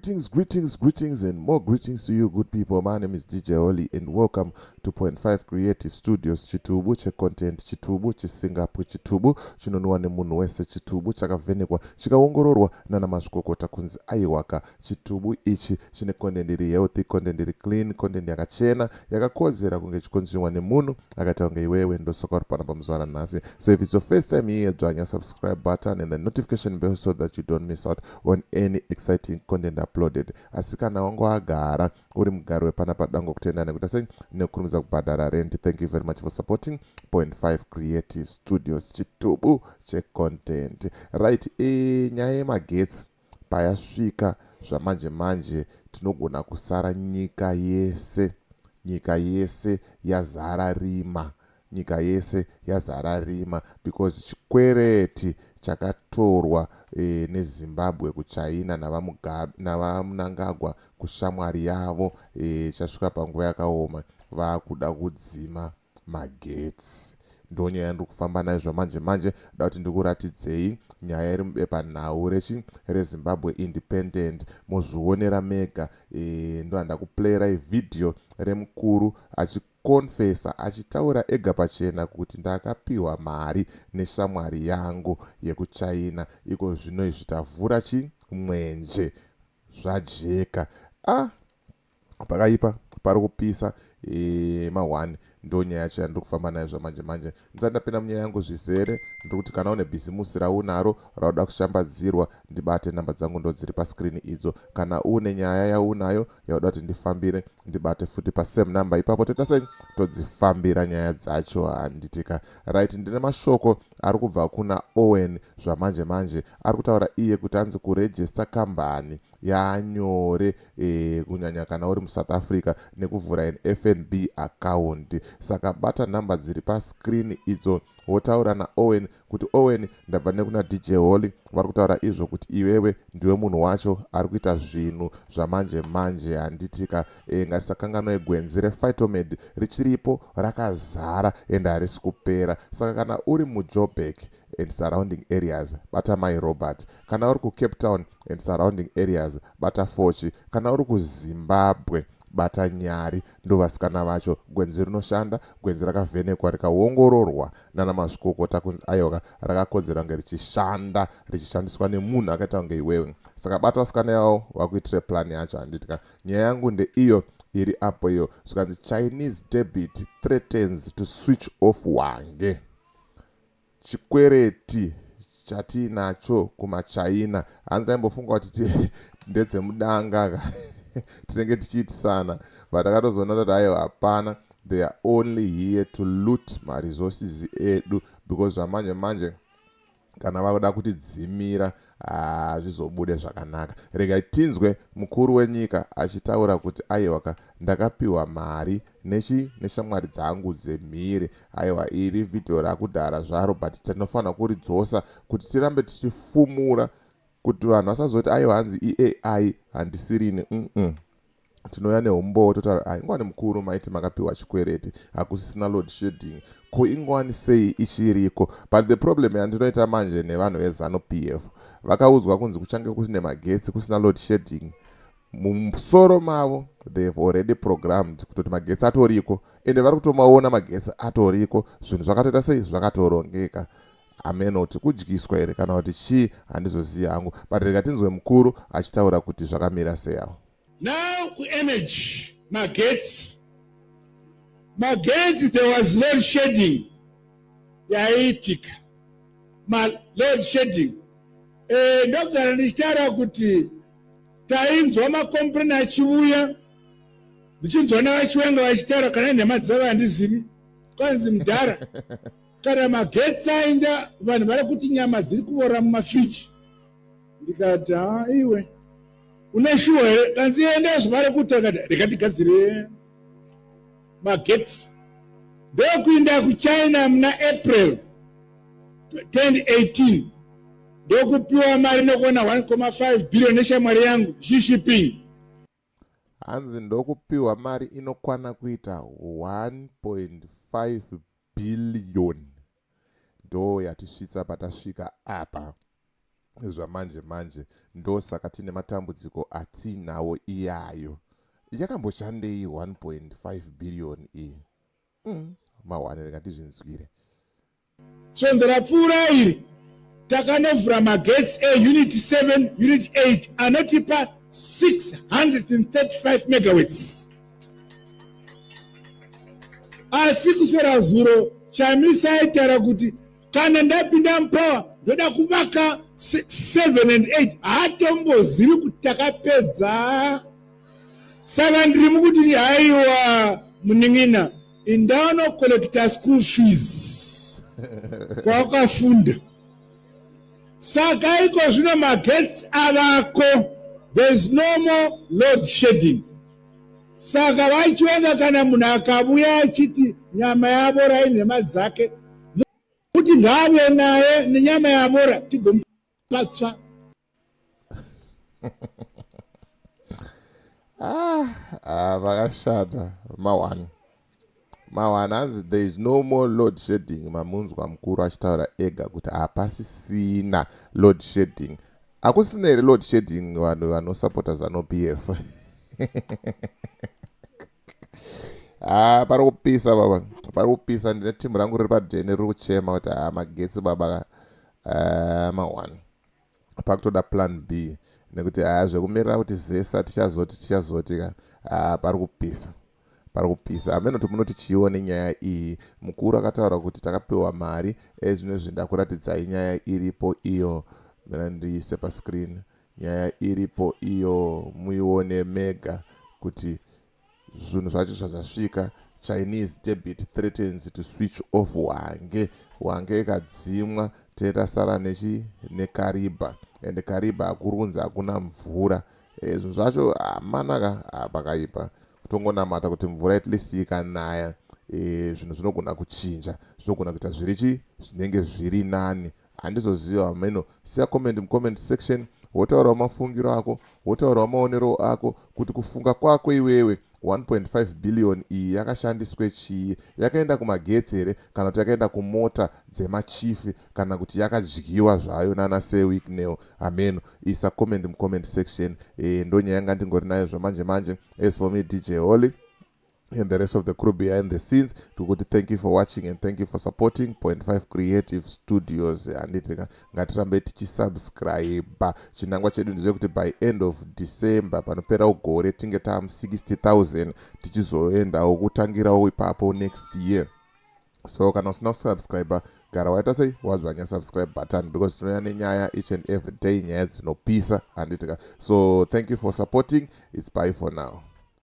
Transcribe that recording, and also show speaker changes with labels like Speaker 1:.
Speaker 1: Greetings, greetings, greetings, and more greetings to you, good people. My name is DJ Oli, and welcome to Point 5 Creative Studios. Chitubu checontent, chitubu chisingapwe, chitubu chinonwiwa nemunhu wese, chitubu chakavhenekwa chikaongororwa nana mazvikokota kunzi aiwaka. Chitubu ichi chine content iri healthy, content iri clean, content yakachena, yakakodzera kunge ichikonsumiwa nemunhu akaita kunge iwewe. Ndosaka uri panapa muzuva ranhasi. So if it's your first time here, dzvanya subscribe button and the notification bell so that you don't miss out on any exciting content uploaded. Asi kana wanga wagara uri mugari wepanapa, dango kutenda nekuti sei nekukurumidza kubhadhara rent. Thank you very much for supporting Point 5 Creative Studios, chitubu checontent. Right, nyaya yemagetsi payasvika zvamanje manje, tinogona kusara nyika yese, nyika yese yazara rima, nyika yese yazara rima, because chikwereti chakatorwa neZimbabwe kuChina navaMnangagwa kushamwari yavo chasvika panguva yakaoma. Vakuda kudzima magetsi. Ndo nyaya yandiri kufamba nayo zvamanje manje. Da kuti ndikuratidzei nyaya iri mubepanhau rechi reZimbabwe Independent, muzvionera mega. Ndo handakuplayirai vhidhiyo remukuru achikonfesa, achitaura ega pachena kuti ndakapiwa mari neshamwari yangu yekuChina. Iko zvino izvi tavhura chimwenje, zvajeka. Ah, pakaipa, pari kupisa ma1. Ndo nyaya yacho yandiri kufamba nayo zvamanje manje. Ndisati ndapinda munyaya yangu zvizere, ndiri kuti kana une bhizimusi raunaro rauda kushambadzirwa, ndibate. Namba dzangu ndo dziri paskrini idzo. Kana une nyaya yaunayo yauda kuti ndifambire, ndibate futi pasame number ipapo. Toita sei? Todzifambira nyaya dzacho, handitika? Right, ndine mashoko ari kubva kuna Owen zvamanje manje. Ari kutaura iye kuti anzi kurejista kambani yanyore, kunyanya kana uri muSouth Africa, nekuvhura an FNB account. Saka bata nhamba dziri paskrini idzo, wotaura naOwen kuti, "Owen, ndabva nekuna DJ Holly, vari kutaura izvo kuti iwewe ndiwe munhu wacho ari kuita zvinhu zvamanje manje," handitika? Ngatisakanganwe gwenzi rePhytomed richiripo rakazara ende harisi kupera. Saka kana uri muJoburg and surrounding areas, bata Mai Robert. Kana uri kuCape Town and surrounding areas, bata Fochi. Kana uri kuZimbabwe, bata Nyari. Ndo vasikana vacho. Gwenzi rinoshanda, gwenzi rakavhenekwa rikaongororwa nana mazvikokota kunzi aiwa, rakakodzera kunge richishanda, richishandiswa nemunhu akaita kunge iwewe. Saka bata vasikana yavo vakuitire plan yacho, handitika? Nyaya yangu ndeiyo iri apo iyo. Zvikanzi Chinese debit threatens to switch off Hwange. Chikwereti chatiinacho kumaChina, hanzi taimbofunga kuti ndedzemudanga, tinenge tichiitisana, but akatozoona kuti aiwa, hapana, they are only here to loot maresources edu, because zvamanje manje kana vakuda kutidzimira hazvizobude zvakanaka. Regai tinzwe mukuru wenyika achitaura kuti aiwaka, ndakapiwa mari nechi neshamwari dzangu dzemhiri. Aiwa, iri vhidhiyo rakudhara zvaro, but tinofanira kuridzosa kuti tirambe tichifumura kuti vanhu vasazoti aiwa, hanzi iAI, handisirini. Tinouya neumbowo, totaura, "Ah, ingwani mukuru, maiti makapiwa chikwereti, hakusisina load shedding, ko ingwani sei ichiriko?" But the problem yandinoita manje nevanhu veZANU PF, vakaudzwa kunzi kuchange kusine magetsi, kusina load shedding. Mumusoro mavo they have already programmed kutoti magetsi atoriko, ende vari kutomaona magetsi atoriko. Zvinhu zvakatoita sei? Zvakatorongeka. Ameno kuti kudyiswa here kana kuti chii, handizozivi hangu, but rega tinzwe mukuru achitaura kuti zvakamira sei avo.
Speaker 2: Now kuenergy, magetsi, magetsi, there was load shedding yaiitika, maload shedding. Ndogara ndichitaura kuti tainzwa makompleni achiuya, ndichinzwa navaChiwenga vachitaura, kana nhema dzavo handizivi. Kwanzi, "Mudhara, kana magetsi aenda, vanhu vari kuti nyama dziri kuvora mumafriji." Ndikati, "Ha, iwe une shuwa here?" Kanzi, "Enda, zvavari kuita." Kati, "Rega tigadzire magetsi." Ndokuinda kuChina muna April 2018, ndokupiwa mari nokuona 1.5 billion neshamwari yangu Xi Jinping.
Speaker 1: Hanzi ndokupiwa mari inokwana kuita 1.5 billion, ndo yatisvitsa patasvika apa. Zvamanje manje ndosaka tine matambudziko atiinawo iyayo. Yakamboshandei 1.5 billion iyi? Mahwane, rega tizvinzwire.
Speaker 2: Svondo rapfuura iri takanovhura magetsi eunit 7, unit 8 anotipa 635 megawatts. Asi kuswera zuro Chamisa aitaura kuti kana ndapinda mupower ndoda kuvaka 6, 7 and 8. Haatombozivi kuti takapedza. Saka ndiri mukuti haiwa munin'ina, indaunocollecta school fees kwawakafunda. Saka iko zvino magetsi avako, there is no more load shedding. Saka vachiwenga kana munhu akavuya achiti nyama yavora inhema dzake, kuti ngaave naye nenyama yavora tigomupatsva.
Speaker 1: Ah, vakashata ma1 ma1. Hanzi there is no more load shedding. Mamunzwa mukuru achitaura ega kuti hapasisina load shedding. Hakusina here load shedding, vanhu vanosapota ZANU PF? Ah, pari kupisa baba, pari kupisa. Ndine timu rangu riri padheni riri kuchema kuti ha, magetsi baba. Ah, ma1, pakutoda plan B nekuti haya zvekumirira kuti ZESA tichazoti tichazoti ka. Ah, pari kupisa, pari kupisa. Hameno kuti munoti chiiwo nenyaya iyi. Mukuru akataura kuti takapiwa mari ezvinezvi. Ndakuratidzai nyaya iripo iyo, mira ndiise pascreen nyaya iripo iyo muione mega kuti zvinhu zvacho zvazvasvika. Chinese debit threatens to switch off Hwange. Hwange ikadzimwa, tetasara nechi neKariba, and Kariba hakuri kunzi hakuna mvura. Zvinhu zvacho hamanaka, pakaipa. Kutongonamata kuti mvura at least ikanaya, zvinhu zvinogona kuchinja, zvinogona kuita zviri chi zvinenge zviri nani. Handizoziva, hameno. Siya comment mucomment section, wotaurawo mafungiro ako, wotaurawo maonero ako kuti kufunga kwako iwewe 1.5 billion iyi yakashandiswe chii? Yakaenda kumagetsi here, kana kuti yakaenda kumota dzemachifi, kana kuti yakadyiwa zvayo nana Sir Wicknell? Hameno, isa comment mucomment section. Ndo nyaya yanga ndingori nayo zvamanje manje. As for me, DJ Holly, and the rest of the crew behind the scenes, tikuti thank you for watching and thank you for supporting Point 5 Creative Studios. Handiti ngatirambe tichisubscribe. Chinangwa chedu ndechekuti by end of December, panopera ugore, tinge tamu 60 000, tichizoendawo kutangirawo ipapo next year. So kana usina kusubscribe, gara waita sei, wadzvanya subscribe button, because tinouya nenyaya each and every day, nyaya dzinopisa, handitika? So thank you for supporting. It's bye for now.